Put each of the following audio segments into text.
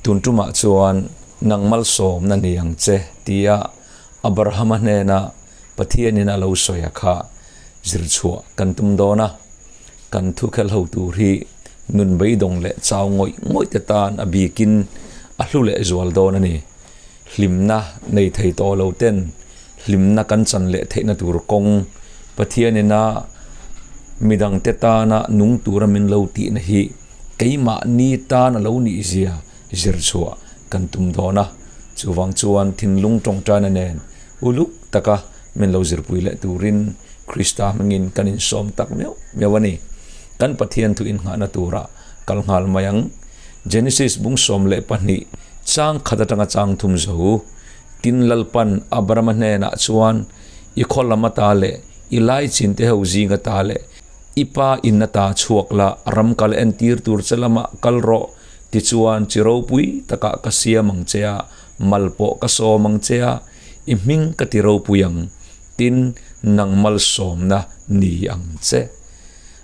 Tun tumah chuan nang malsawmna ni ang che tia Abrahama hnena Pathianin a lo sawi a kha zir chhuah kan tum dawn a. Kan thu khelho tur hi nun beidawng leh chau ngawih ngawih te tan a bikin a hlu leh zual dawn a ni. Hlimna nei thei tawh lo ten hlimna kan chan leh theihna tur kawng Pathianina midangte tana nung tura min lo tihna hi keimahni tan a lo nih zia zir chhuah kan tum dawn a. Chuvang chuan thinlung tawngtaina nen uluk taka min lo zirpui leh turin Krista hmingin kan insawm tak meuh meuh a ni. Kan Pathian thu inngahna tura kal nghal mai ang. Genesis bung 12 chang khat atanga chang thum zo. Tin Lalpan Abrama hnenah chuan, I khaw lam ata leh i laichin te ho zing ata leh i pa in ata chhuak la, ram kal entir tur che lamah kal rawh, tichuan chi ropui takah ka siam ang che a, mal pawh ka sawm ang che a, i hming ka ti ropui ang, tin nang malsawmna ni ang che.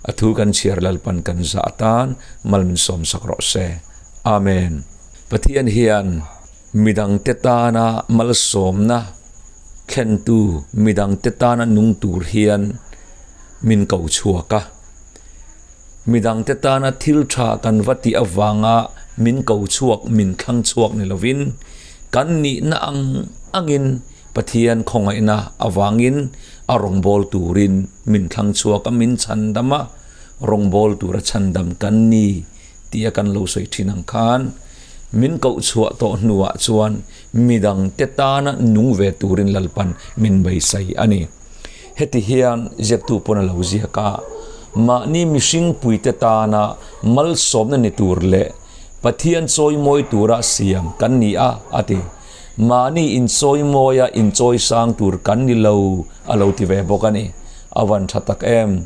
A thu kan chhiar Lalpan kan zah atan mal min sawmsak rawh se. Amen. Pathian hian midangte tana malsawmna thlentu, midangte tana nung tur hian min ko chhuak a. Midangte tana thil tha kan va tih avanga min ko chhuak, min thlang chhuak ni lovin, kan nihna ang angin Pathian khawngaihna avangin a rawngbâwl turin min thlang chhuak a, min chhandam a, rawngbâwl tura chhandam kan ni tia kan lo sawi thin ang khan min koh chhuah tawh hnuah chuan midangte tana nung ve turin Lalpan min beisei a ni. Heti hian ziaktu pawn a lo ziak a, mahni mihring puite tana malsawmna ni tur leh Pathian chawimawi tura siam kan ni a, a ti. Mahni inchawimawia inchawisang tur kan ni lo a lo ti ve bawk a ni. A van tha tak em!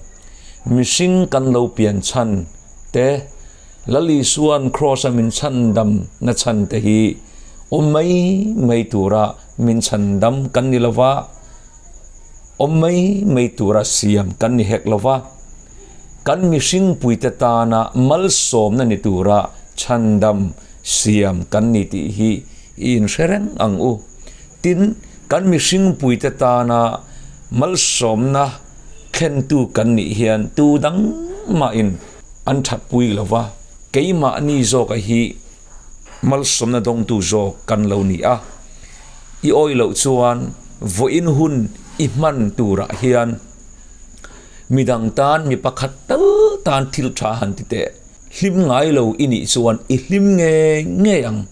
Mihring kan lo pian chhan te, Lal Isua'n Kraws-a min chhandam na chhan te hi awm mai mai tura min chhandam kan ni lo va, awm mai mai tura siam kan ni hek lo va, kan mihring puite tana malsawmna ni tura chhandam siam kan ni tih hi i inhre reng ang u. Tin, kan mihring puite tana malsawmna thlentu kan nih hian tu dang mahin an thatpui lo va, keimahni zawka hi malsawmna dawngtu zawk kan lo ni a. I awih loh chuan vawiin hun i hman turah hian midang tan mi pakhat tal tan thil tha han ti teh. Hlim ngai lo i nih chuan i hlim ngei ngei ang.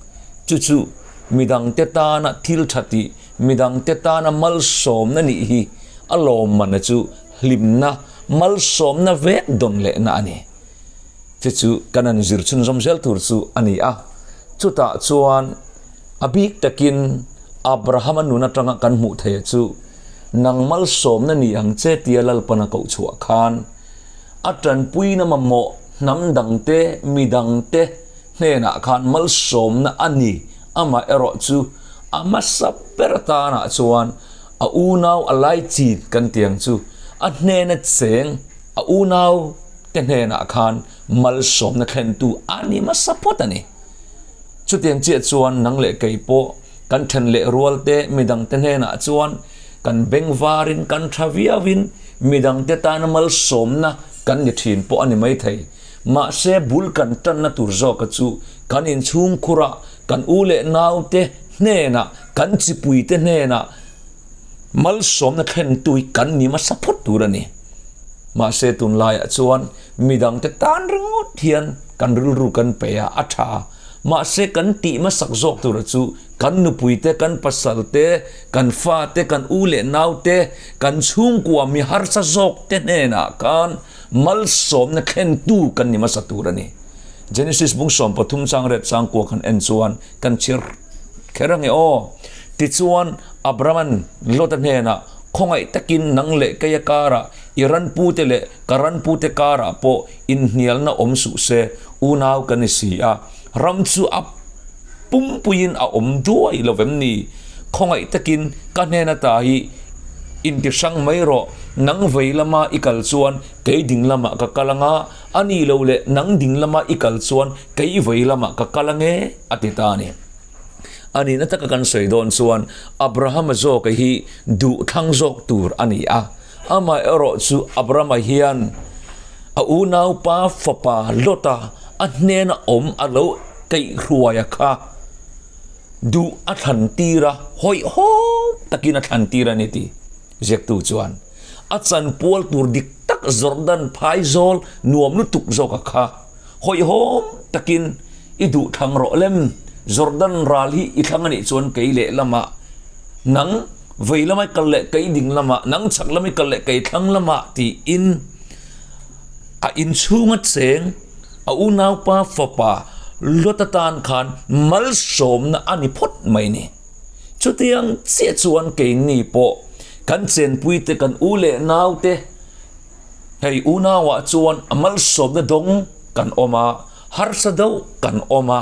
Chu chu midangte tana thil tha tih, midangte tana malsawmna nih hi a lawmmana chu hlimna, malsawmna vek dawn lehna a ni. Chu chu kan han zir chhunzawm zel tur chu a ni a. Chutah chuan a bik takin Abrahama nun atanga kan hmuh theih chu nang malsawmna ni ang che tia Lalpana koh chhuah khan, A tanpuina mamawh hnam dangte, mi dangte hnenah khan malsawmna a ni. Amah erawh chu a hmasa ber atanah chuan a unau a laichin kan ti ang chu, a hnena cheng a unau te hnenah khan malsawmna thlentu a ni hmasa phawt a ni. Chutiang chiah chuan nang leh kei pawh kan then leh rualte mi dangte hnenah chuan kan bengvarin kan tha viauin midangte tana malsawmna kan ni thin pawh a ni maithei. Mahse bul kan tanna tur zawka chu kan inchhungkhurah kan u leh naute hnenah kan chipuite hnenah malsawmna thlentu hi kan ni hmasa phawt tur a ni. Mahse tunlaiah chuan midangte tan ringawt hian kan rilru kan pe a, a tha. Mahse kan tih hmasak zawk tura chu kan nupuite, kan pasalte, kan fate, kan u leh naute, kan chhungkua mi harsa zawkte hnenah khan malsawmna thlentu kan ni hmasa tur a ni. Genesis bung 13 chang ret chang kua kan en chuan kan chhiar kher ange aw. Tichuan Abraham-an Lot-a hnenah khawngaih takin nang leh keia karah i ranpute leh ka ranpute karah pawh inhnialna awm suh se, unau ka ni si a, ram chu a pumpuiin a awm duai lo vem ni? Khawngaih takin ka hnen ata hi inti hrang mai rawh, Nang vei lama i kal chuan kei ding lamah ka kal ang a, a ni lo leh nang ding lama i kal chuan kei vei lamah ka kal ang e, a ti ta a ni. A nihna taka kan sawi dawn chuan Abrahama zawka hi duhthlang zawk tur a ni a. Amaherawh chu Abrahama hian a unaupa fapa Lota a hnena awm a lo kaihhruaia kha duh a thlan tir a, hawihhawm takin a thlan tir a ni tih ziaktu chuan a chanpual tur dik tak Jordan phaizawl nuam lutuk zawka kha hawihhawm takin i duh thlang rawh lem, Jordan ral hi i thlang a nih chuan kei lehlamah nang vei lamah i kal leh kei ding lamah, nang chhak lam i kal leh kei thlang lamah tiin a inchhunga cheng a unaupa fapa Lot atan khan malsawmna a ni phawt mai ni. Chutiang chiah chuan keini pawh kan chenpuite kan u leh naute hei unauah chuan a malsawmna dawng kan awm a, harsa deuh kan awm a,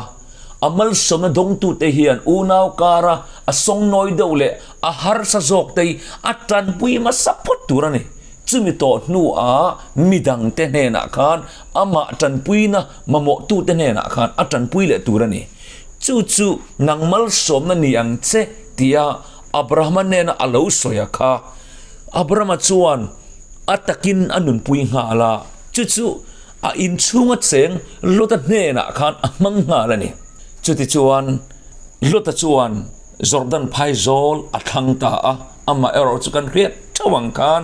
a malsawmna dawngtute hian unau kara a sawngnawi deuh leh a harsa zawk te hi a tanpui hmasa phawt tur a ni. Chumi tawh hnuah midangte hnenah khan amah tanpuina mamawhtute hnenah khan a tanpui leh tur a ni. Chu chu nang malsawmna ni ang che tia Abrahama hnena a lo sawi a kha. Abrahama chuan a takin a nunpui nghal a, chu chu a inchhunga cheng Lota hnenah khan a hmang nghal a ni. Chutichuan Lota chuan Jordan phaizawl a thlang ta a, amah erawh chu kan hriat theuh ang khan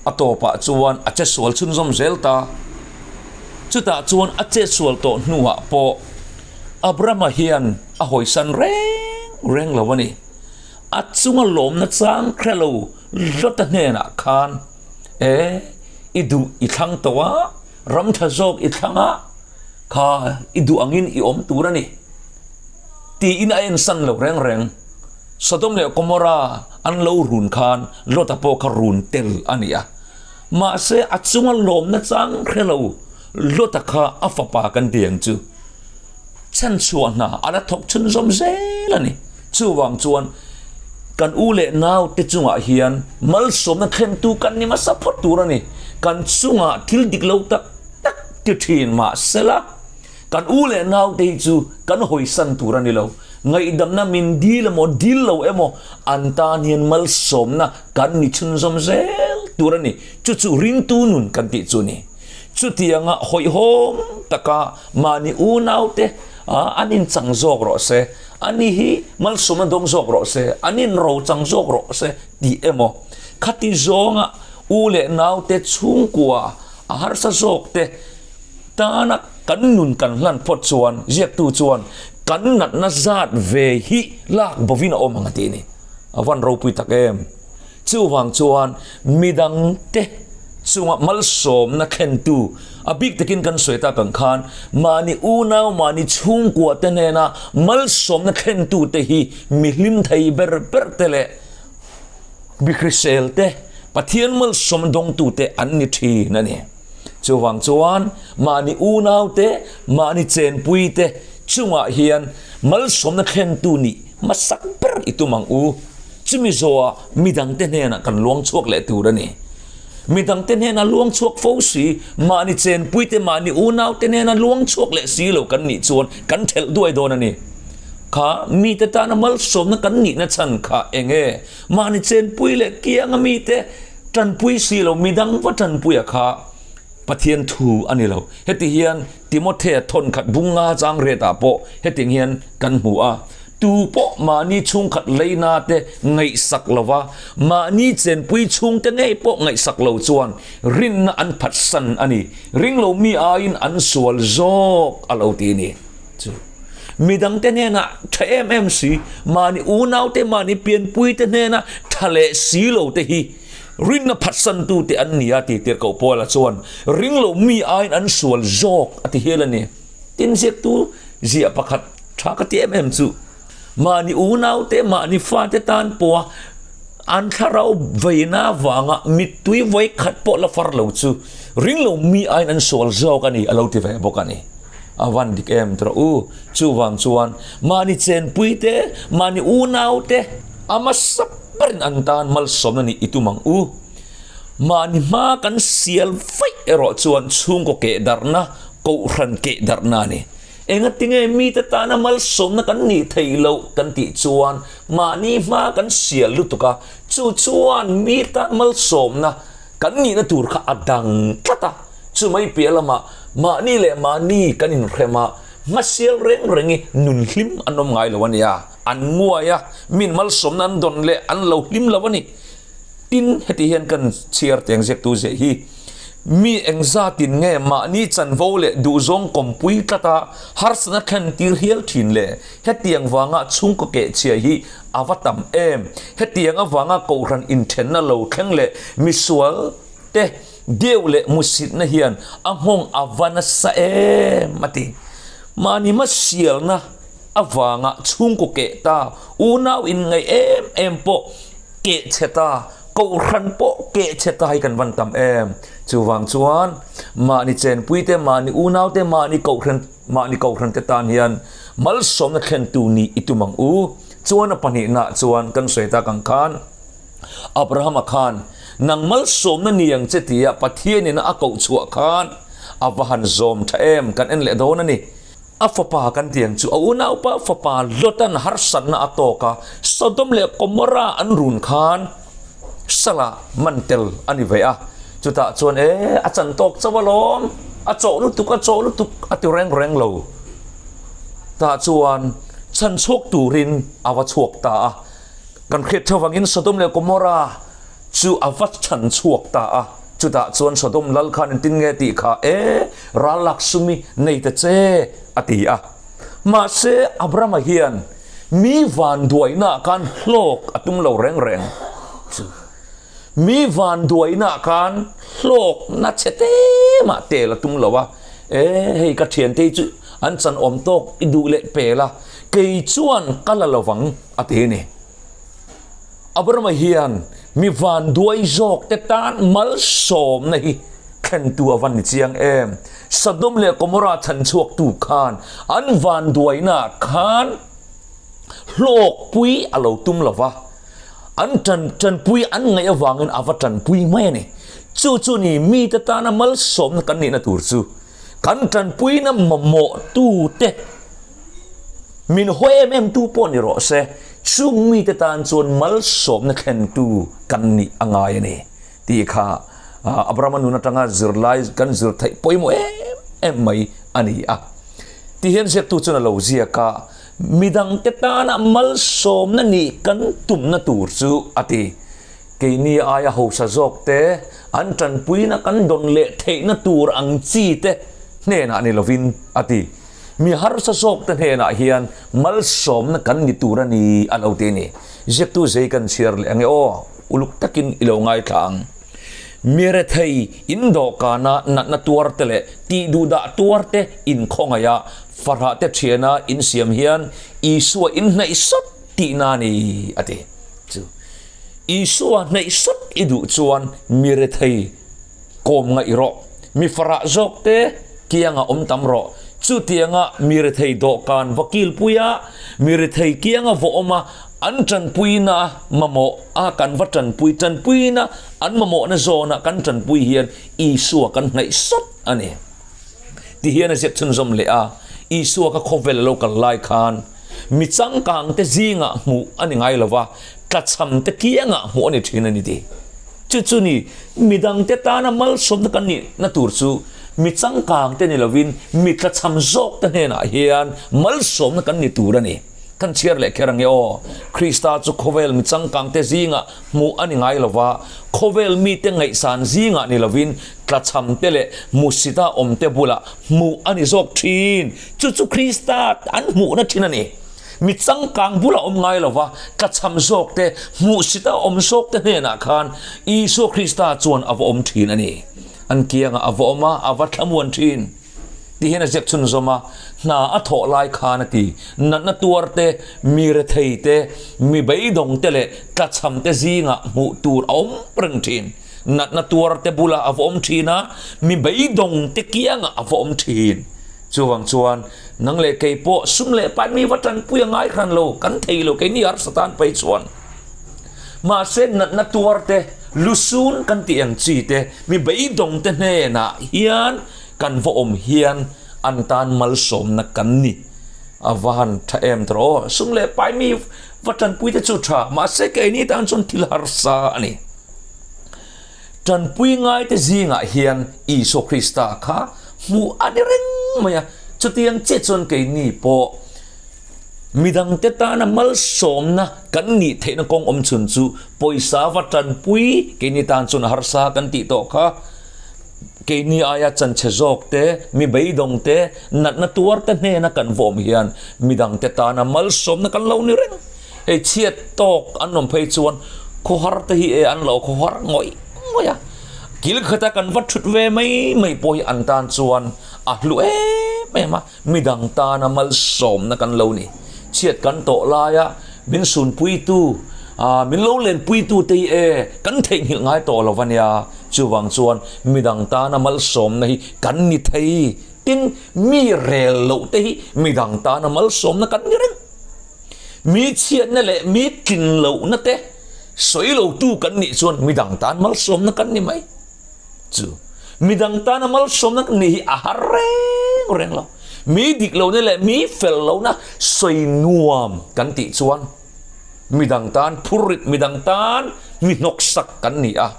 a tawpah chuan a che sual chhunzawm zel ta. Chutah chuan a che sual tawh hnuah pawh Abrahama hian a hawisan reng reng lo a ni. A chunga lawmna chang hre lo Lota hnenah khan, E, i duh i thlang tawh a, ram tha zawk i thlang a, kha i duh angin i awm tur a ni. Tiin a ensan lo reng reng. Sodom leh Gomorra an lo run khan Lota pawh kha run tel a ni a. Mahse a chunga lawmna chang hre lo Lota kha a fapa kan ti ang chu. Chhanchhuah hna a la thawk chhunzawm zel a ni. Chuvang chuan kan u leh naute chungah hian malsawmna thlentu kan ni hmasa phawt tur a ni. Kan chungah thil dik lo tak tak ti thin mahsela, Kan u leh naute hi chu kan hawisan tur a ni lo. Ngaihdamna min dil emaw dil lo emaw an tan hian malsawmna kan ni chhunzawm zel tur a ni. Chu chu ringtu nun kan tih chu a ni. Chutianga hawihhawm taka mahni unaute an inchang zawk rawh se, ani hi malsawmna dawng zawk rawh se, an inrochang zawk rawh se tih emaw khati zawnga u leh naute chhungkua a harsa zawkte Tana kan nun kan hlan phawt chuan ziaktu chuan kan natna zat ve hi lak bovin a awm ang a ti a ni. A van ropui tak em! Chuvang chuan midangte chunga malsawmna thlentu a bik takin kan sawi tak ang khan mahni unau, mahni chhungkua te hnena malsawmna thlentu te hi mi hlim thei ber ber te leh mi hrisel te, Pathian malsawm dawngtute an ni thin a ni. Chuvang chuan mahni unaute, mahni chenpuite chungah hian malsawmna thlentu nih hmasak ber i tum ang u. Chumi zawhah midangte hnenah kan luang chhuak leh tur a ni. Midangte hnena luang chhuak fo si, mahni chenpuite, mahni unaute hnena luang chhuak leh si lo kan nih chuan kan thelh duai dawn a ni. Kha mite tana malsawmna kan nihna chhan kha eng nge? Mahni chenpui leh kianga mite Tanpui si lo, midang va tanpuia kha Pathian thu a ni lo. Heti hian Timothea thawnkhat bunga chang retah pawh hetiang hian kan hmu a, Tu pawh mahni chhungkhat leina te ngaihsak lova, mahni chenpui chhungte ngei pawh ngaihsak lo chuan rinna an phatsan a ni. Ring lo mi aiin an sual zawk a lo ti ni. Chu midangte hnenah tha em em si, mahni unaute, mahni pianpuite hnena tha leh si lo te hi rinna phatsantute an ni a ti tir koh Paula chuan ring lo mi aiin an sual zawk a ti hial a ni. Tin ziaktu ziah pakhat tha ka ti em em chu mahni unaute, mahni fate tan pawha an thlarau veina avanga mittui vawi khat pawh la far lo chu ring lo mi aiin an sual zawk a ni a lo ti ve bawk a ni. A van dik em tawh u. Chuvang chuan mahni chenpui te, mahni unau te a hmasa berin an tan malsawmna nih i tum ang u. Mahni hma kan sial vaih erawh chuan chhungkaw keh darhna, kohhran keh darhna a ni. Engatinge mite tana malsawmna kan nih theih loh kan tih chuan mahni hma kan sial lutuk a, chu chuan mi tan malsawmna kan nihna tur kha a dang tlat a. Chumai piah lamah mahni leh mahni kan inhrem a, hmasial reng rengi nun hlim an awm ngai lo a nia. An nguai a, min malsawmna an dawn leh an lo hlim lo a ni. Tin, heti hian kan chhiar teng ziaktu ziah hi, Mi engzatin nge mahni chanvo leh duhzawng kawmpui tlata harsatna thlen tir hial thin le? Hetiang vanga chhungkaw kehchhia hi a va tam em? Hetiang avanga kohhran inthenna lo thleng leh misual te deuh leh musitna hian a nghawng a va nasa em? a ti. Mahni hmasialna avanga chhungkaw keh ta unau inngaih em em pawh keh chhe ta, kohhran pawh keh chhe ta hi kan van tam em. Chuvang chuan mahni chenpui te, mahni unau te, mahni kohhran, mahni kohhran te tan hian malsawmna thlentu nih i tum ang u. Chuan a pahnihnaah chuan kan sawi tak ang khan Abrahama khan nang malsawmna ni ang che tia Pathianin a koh chhuah khan a va han zawm tha em kan en leh dawn a ni. A fapa kan ti ang chu a unaupa fapa Lotan harsatna a tawk a, Sodom leh Gomorrah an run khan Sala man tel a ni ve a. Chutah chuan e, a chan tawk chauh alawm, a chawh lutuk, a chawh lutuk a ti reng reng lo. Tah chuan chhan chhuak turin a va chhuak ta a. Kan hriat theuh vangin Sodom leh Gomorrah chu a va chhan chhuak ta a, chutah chuan Sodom lal khan engtin nge tih kha e, ral lak sumi nei ta che, a ti a. Mahse, Abrama hian mi vanduainaah khan hlawk a tum lo reng reng chu. Mi vanduainaah khan hlawkna chhe te mah tel a tum lo a, e, hei ka thiante hi chu an chan awm tawk i duh leh pel a, kei chuan ka la lo vang, a ti a ni. Abrahama hian mi vanduai zawkte tan malsawmna hi thlentu a va ni chiang em? Sodom leh Gomorrah chhanchhuaktu khan an vanduainaah khan hlawkpui a lo tum lo va, an tan tanpui an ngaih avangin a va tanpui mai a ni. Chu chu ni mite tana malsawmna kan nihna tur chu kan tanpuina mamawhtute Min haw em em tu pawh ni rawh se, chung mite tan chuan malsawmna thlentu kan nih a ngai a ni tih kha Abrahama nun atanga zirlai kan zir theih pawimawh em em mai a ni a. Tihian ziaktu chuan a lo ziak a, midangte tana malsawmna nih kan tumna tur chu a ti. Keini aia hausa zawkte an tanpuina kan dawn leh theihna tur ang chi te hnenah ni lovin a ti. Mi harsa zawkte hnenah hian malsawmna kan ni tur a ni a lo ti a ni. Ziaktu zei kan chhiar leh ange aw, uluk takin i lo ngaithla ang. Mi rethei in dawhkana natna tuarte leh tihduhdah tuarte inkhawngaih a, fahrahte thiana insiam hian Isua inhnaih sawt tihna a ni a ti. Chu Isua hnaih sawt i duh chuan mi rethei Kawm ngaih rawh. Mi farah zawk te kianga awm tam rawh. Chutianga mi rethei dawhkan va kilpuia mi rethei kianga va awm a, an tanpuina mamawh a kan va tanpui, tanpuina an mamawhna zawna kan tanpui hian Isua kan hnaih sawt a ni. Ti hian a ziak chhunzawm leh a, Isua ka khawvel a lo kal lai khan mi changkang te zingah hmuh a ni ngai lo va, tlachham te kiangah hmuh a ni thin a ni ti. Chu chu ni, midangte tana malsawmna kan nihna tur chu mi changkang te ni lovin mi tlachham zawk te hnenah hian malsawmna kan ni tur a ni. Kan chhiar leh kher ange aw. Krista chu khawvel mi changkang te zingah hmuh a ni ngai lova, khawvel mite ngaihsan zingah ni lovin tlachham te leh hmusita awm te bulah hmuh a ni zawk thin. Chu chu Krista an hmuhna thin a ni. Mi changkang bulah awm ngai lova, tlachham zawk te, hmuhsita awm zawk te hnenah khan Isua Krista chuan a va awm thin a ni. An kiangah a va awm a, a va thlamuan thin. Ti hian a ziak chhunzawm a, hna a thawh lai khan a ti, natna tuar te, mi rethei te, mi beidawng te leh tlachham te zingah hmuh tur a awm reng thin. Natna tuar te bulah a va awm thin a, mi beidawng te kiangah a va awm thin. Chuvang chuan nang leh kei pawh sum leh pai mi va tanpui a ngai hran lo, kan thei lo keini harsa tan phei chuan. Mahse natna tuar te, Lusun kan tih ang chi te, mi beidawng te hnenah hian kan va awm hian an tan malsawmna kan ni. A va han tha em tawh aw, sum leh pai mi va tanpui te chu tha, mahse keini tan chuan thil harsa a ni. Tanpui ngaite zingah hian Isua Krista kha hmuh a ni reng mai a, chutiang chiah chuan keini pawh midangte tana malsawmna kan nih theihna kawng awm chhun chu pawisa va tanpui keini tan chuan a harsa kan tih tawh kha. Keini aia chanchhe zawk te, mi beidawng te, natna tuar te hnena kan vawm hian midangte tana malsawmna kan lo ni reng. Hei chhiat tawk an awm phei chuan khawhar te hi e an lo khawhar ngawih ngawih a, kil khata kan va thut ve mai mai pawh hi an tan chuan a hlu em em a, midang tana malsawmna kan lo ni. Chhiat kan tawh laia min sunpuitu, min lo lenpuitu te hi e kan theihnghilh ngai tawh lo a nia. Chuvang chuan midang tana malsawmna hi kan ni thei. Tin, mi rel loh te hi midang tana malsawmna kan ni reng. Mi chhiatna leh mi tlin lohna te sawi lotu kan nih chuan midang tan malsawmna kan ni mai. Chu midang tana malsawmna kan nih hi a har reng reng lo. Mi dik lohna leh mi fel lohna sawi nuam kan tih chuan midang tan phurrit, midang tan mi hnawksak kan ni a.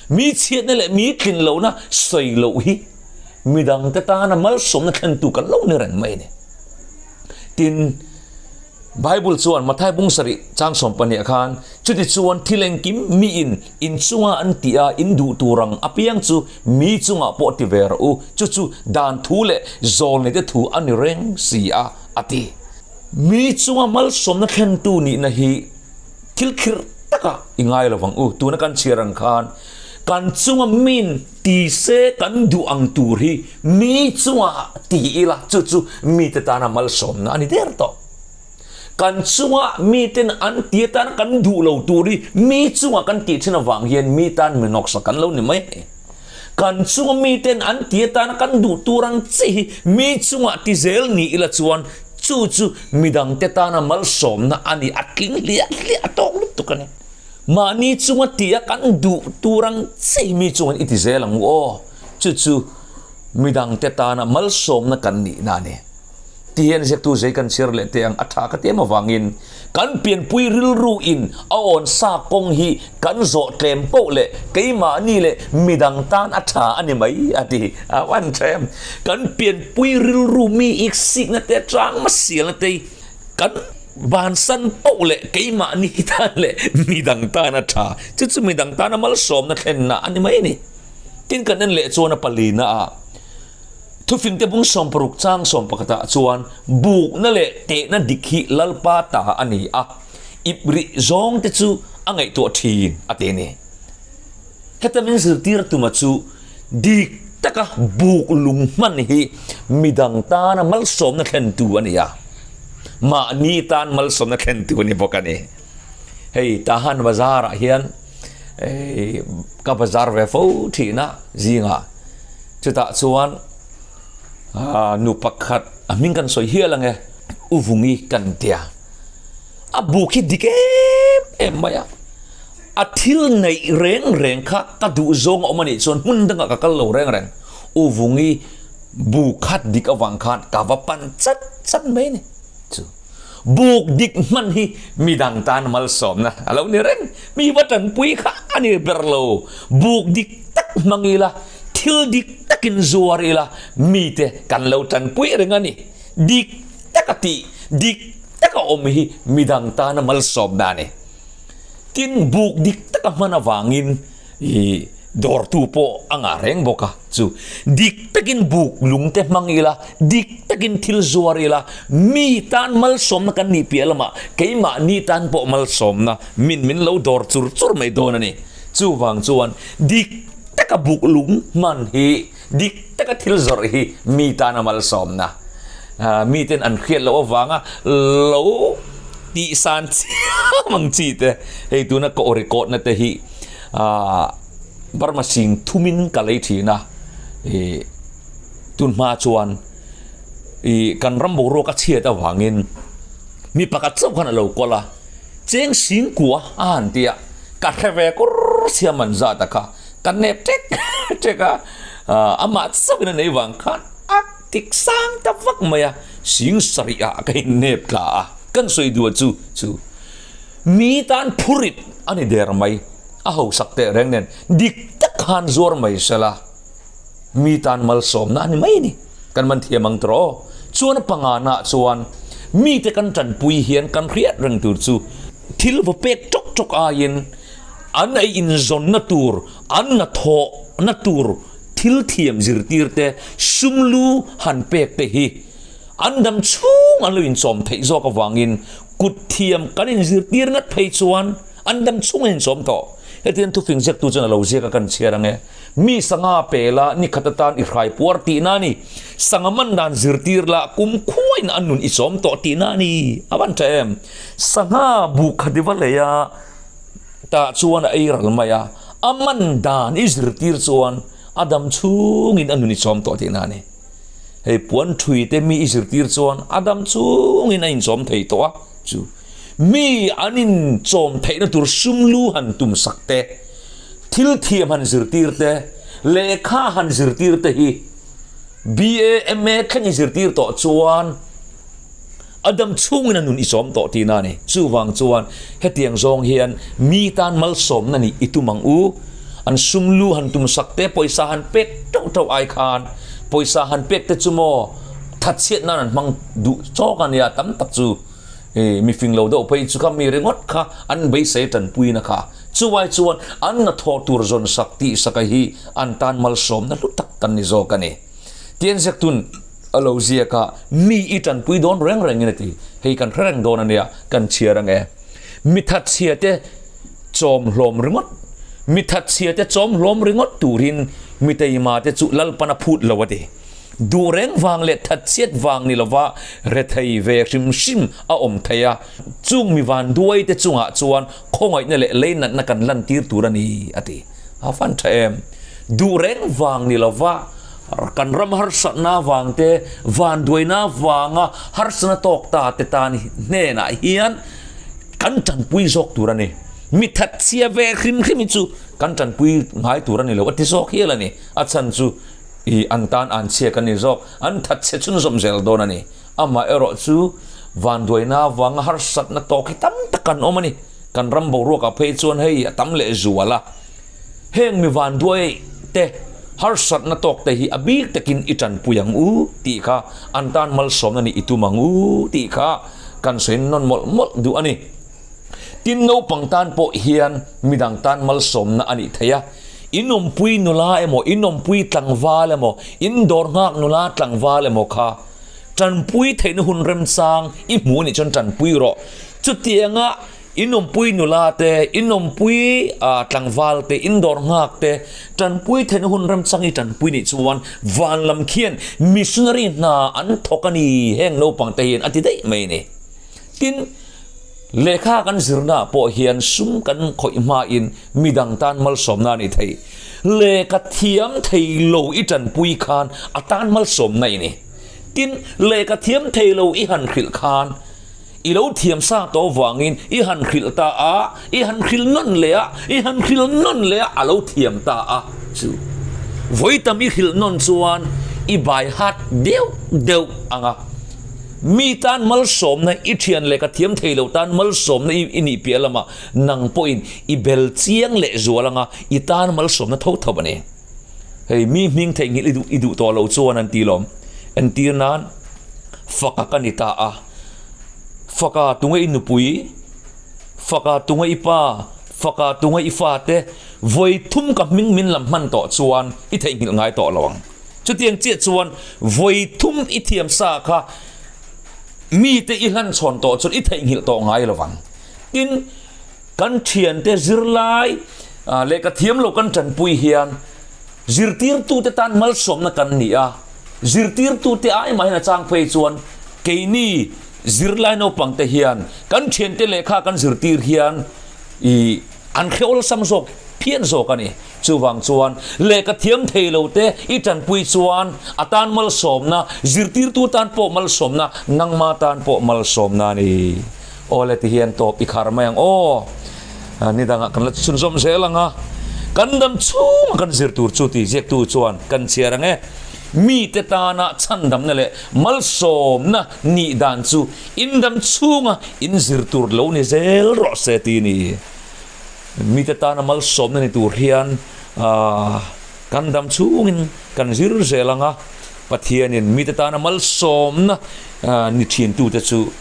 Mi chhiatna leh mi tlin lohna sawi loh hi midangte tana malsawmna thlentu kan lo ni reng mai a ni. Tin, Bible chuan Mathai bung sarih chang 12 khan, Chutichuan thil engkim miin in chunga an tih a, in duh tur ang apiang chu mi chungah pawh ti ve rawh u, chu chu dan thu leh zawlneite thu a ni reng si a, a ti. Mi chunga malsawmna thlentu nihna hi thil khirh takah i ngai lo vang u. Tuna kan chhiar ang khan kan chunga min Ti se kan duh ang tur hi mi chungah ti ila chu chu mite tana malsawmna a ni der tawh. Kan chunga miten an ti atana kan duh lo tur hi mi chungah kan tih thin avang hian mi tan mi nawksak kan lo ni mai a ni. Kan chunga miten an ti atana kan duh tur ang chi hi mi chungah ti zel ni ila chuan chu chu midangte tana malsawmna a ni, a tling hliah hliah a tawk lutuk a ni. Mahni chunga tia kan duh tur ang chiah hi mi chungin i ti zel ang u aw, chu chu midangte tana malsawmna kan nihna a ni. Ti hian ziaktu zei kan chhiar leh teh ang a tha ka ti em avangin kan pianpui rilru in a awn sa kawng hi kan zawh tlem poh leh keimahni leh midang tan a tha a ni mai a ti a van tha em. Kan pianpui rilru mi iksikna te atang hmasialna te hi Kan bansan poh leh keimahni tan leh midang tan a tha. Chu chu midang tana malsawmna thlenna a ni mai a ni. Tin kan en leh chuan a palina ah Thufingte bung 60 chang 11 ah chuan bukna leh tehna dik hi Lalpa ta a ni a, ip rih zawng te chu a ngaihtuah thin a ti a ni. Heta min zirtir tuma chu dik taka buk lung hman hi midang tana malsawmna thlentu a ni a, mahni tan malsawmna thlentu a ni bawk a ni. Hei Tahan Bazar ah hian ka bazar ve fo thin a zingah chutah chuan nu pakhat a hming kan sawi hial ang e Uvungi kan tia a buk hi dik em em mai a. A thil neih reng reng kha ka duh zawng a awm a nih chuan hmun dangah ka kal lo reng reng. U Vungi bu khat dik avang khan ka va pan chat chat mai a ni. Chu buk dik hman hi midang tan malsawmna a lo ni reng. Mi va tanpui kha a ni ber lo. Buk dik tak hmang ila, thil dik takin zuar ila mite kan lo tanpui reng a ni. Dik taka tih, dik taka awm hi midang tana malsawmna a ni. Tin, buk dik taka hman avangin i dawrtu pawh a ngah reng bawk a, chu dik takin buk lung te hmang ila, dik takin thil zuar ila, mi tan malsawmna kan nih piah lamah keimahni tan pawh malsawmna min min lo dawr chur chur mai dawn a ni. Chuvang chuan dik taka buk lung hman hi, dik taka thil zawrh hi mi tana malsawmna, miten an hriat loh avanga lo tihsan chiam ang chi te, hei tuna ka aw record na te hi Burma sing thumin ka lei thin a, ih tun hma chuan ih kan ram boruak a chhiat avangin mi pakhat chauh khan a lo kawl a, cheng sing kua a han ti a. Ka hre ve kur sia man zat a kha ka nep ṭek ṭek a, amah chauhin a nei vang khan a tik sang ta vak mai a, sing sarih ah ka innep tla a, kan sawi duh chu chu mi tan phurit a ni der mai, a hausak teh reng nen dik tak khan zuar mai sela mi tan malsawmna a ni mai a ni, kan man thiam ang tawh aw. Chuan a pangana chuan mite kan tanpui hian kan hriat reng tur chu thil va pek tawk tawk aiin an ei inzawnna tur, an hnathawhna tur thil thiam zirtir te, sum lu han pek te hi an dam chhung an lo inchawm theih zawk avangin kut thiam kan inzirtir ngat phei chuan an dam chhung a inchawm tawh. Hetiang thufing ziaktu chuan a lo ziak a kan chhiar ang e. Mi sanga pe la, ni khat atan i hrai puar tihna a ni. Sanga man dan zirtir la, kum khuain an nun i chawm tawh tihna a ni. A van tha em? Sangha bu khat i va lei a, tah chuan a ei ral mai a, a man dan i zirtir chuan a dam chhungin a nun i chawm tawh tihna a ni. Hei puan thui te mi i zirtir chuan a dam chhungin a inchawm thei tawh a, chu mi an inchawm theihna tur sum lu han tum sak te, thil thiam han zirtir te, lehkha han zirtir te hi BA, MA thleng i zirtir tawh chuan a dam chhungin a nun i chawm tawh tihna a ni. Chuvang chuan hetiang zawng hian mi tan malsawmna nih i tum ang u. An sum lu han tum sak te, pawisa han pek teuh teuh ai khan pawisa han pek te chu maw thatchhiat nan an hmang duh chawk a nia tam tak chu. Mi fing lo deuh phei chu kha mi ringawt kha an beisei tanpuina kha. Chuai chuan an hnathawh tur zawn sak tih saka hi an tan malsawmna hlu tak kan ni zawk a ni. Tian ziaktun a lo ziak a, mi i tanpui dawn reng rengin a ti. Hei kan hre reng dawn a nia, kan chhiar ang e. Mi thatchhia te chawm hlawm ringawt, mi thatchhia te chawm hlawm ringawt turin mi teima te chu Lalpan a phut lo a ti. Duh reng vang leh thatchhiat vang ni lova rethei ve hrim hrim a awm thei a, chung mi vanduai te chungah chuan khawngaihna leh leinatna kan lantir tur a ni, a ti. A fan tha em? Duh reng vang ni lova kan ram harsatna vang te, vanduaina vanga harsatna tawk ta te tan hnenah hian kan tanpui zawk tur a ni. Mi thatchhia ve hrim hrim hi chu kan tanpui ngai tur a ni lo, a ti zawk hial a ni. A chhan chu I an tan an chhiak a ni zawk, an that chhe chhunzawm zel dawn a ni. Amah erawh chu vanduaina avanga harsatna tawk hi tam tak an awm a ni. Kan ram boruakah phei chuan hei a tam leh zual a. Heng mi vanduai te harsatna tawk te hi a bik takin i tanpui ang u tih kha an tan malsawmna nih i tum ang u tih kha kan sawi nawn mawlh mawlh duh a ni. Tin naupang tan pawh hian midang tan malsawmna a nih theih a. In awmpui nula emaw, in awmpui tlangval emaw, in dawr nghak nula tlangval emaw kha tanpui theihna hun remchang i hmu anih chuan tanpui rawh. Chutianga in awmpui nula te, in awmpui tlangval te, in dawr nghak te tanpui theihna hun remchang i tanpui nih chuan van lam khian missionary hna an thawk a ni heng naupang te hian a ti daih mai a ni. Tin, Lehkha kan zirnaah pawh hian sum kan khawih hmain midang tan malsawmna a ni thei. Lehkha thiam thei lo i tanpui khan a tan malsawmna i ni. Tin, lehkha thiam thei lo i han hrilh khan i lo thiam sa tawh vangin i han hrilh ta a, i han hrilh nawn leh a, i han hrilh nawn leh a, a lo thiam ta a chu. Vawi tam i hrilh nawn chuan i bai hat deuh deuh ang a. Mi tan malsawmna i thian leh ka thiam thei lo tan malsawmna i nih piah lamah nang pawhin i bel chiang leh zual anga i tan malsawmna tho tho a ni. Hei mi hming theihnghilh i duh i duh tawh lo chuan an ti lawm. Entir nan faka ka ni ta a, faka tunge i nupui, faka tunge i pa, faka tunge i fate vawi thum ka hming min lam hman tawh chuan i theihnghilh ngai tawh lo ang. Chutiang chiah chuan vawi thum i thiam sa kha mite i hlan chhawn tawh chuan i theihnghilh tawh ngai lo vang. Tin, kan thiante zirlai lehkha thiam lo kan tanpui hian zirtirtute tan malsawmna kan ni a, zirtirtute ai mahin a chang phei chuan keini zirlai naupangte hian kan thiante lehkha kan zirtir hian i an hre awlsam zawk phian zawk a ni. Chuvang chuan lehkha thiam thei lo te i tanpui chuan a tan malsawmna, zirtirtu tan pawh malsawmna, nangma tan pawh malsawmna a ni. Awle ti hian tawp i khar mai ang aw. Ni dangah kan la chhunzawm zel ang a, kan dam chhunga kan zir tur chu tih ziaktu chuan kan chhiar ang e. Mite tana chhandamna leh malsawmna nih dan chu in dam chhunga in zir tur lo ni zel rawh se ti ni. Mite tana malsawmna ni tur hian kan dam chhungin kan zir zel ang a, Pathianin mite tana malsawmna ni thintute chu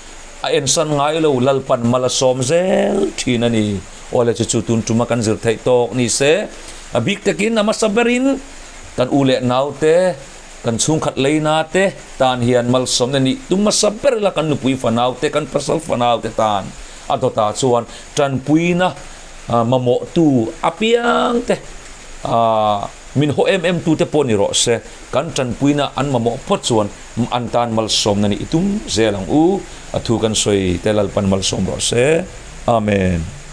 A ensan ngai lo, Lalpan mal a sawm zel thin a ni. Awle chu chu tun tuma kan zir theih tawk ni se, a bik takin a hmasa berin kan u leh naute, kan chhungkhat leina te tan hian malsawmna nih tum hmasa ber ila kan nupui fanaute, kan pasal fanaute tan a dawtah chuan tanpuina mamawhtu apiang te min haw em em tute pawh ni rawh se, kan tanpuina an mamawh phawt chuan An tan malsawmna nih i tum zel ang u. A thu kan sawi te Lalpan malsawm rawh se. Amen.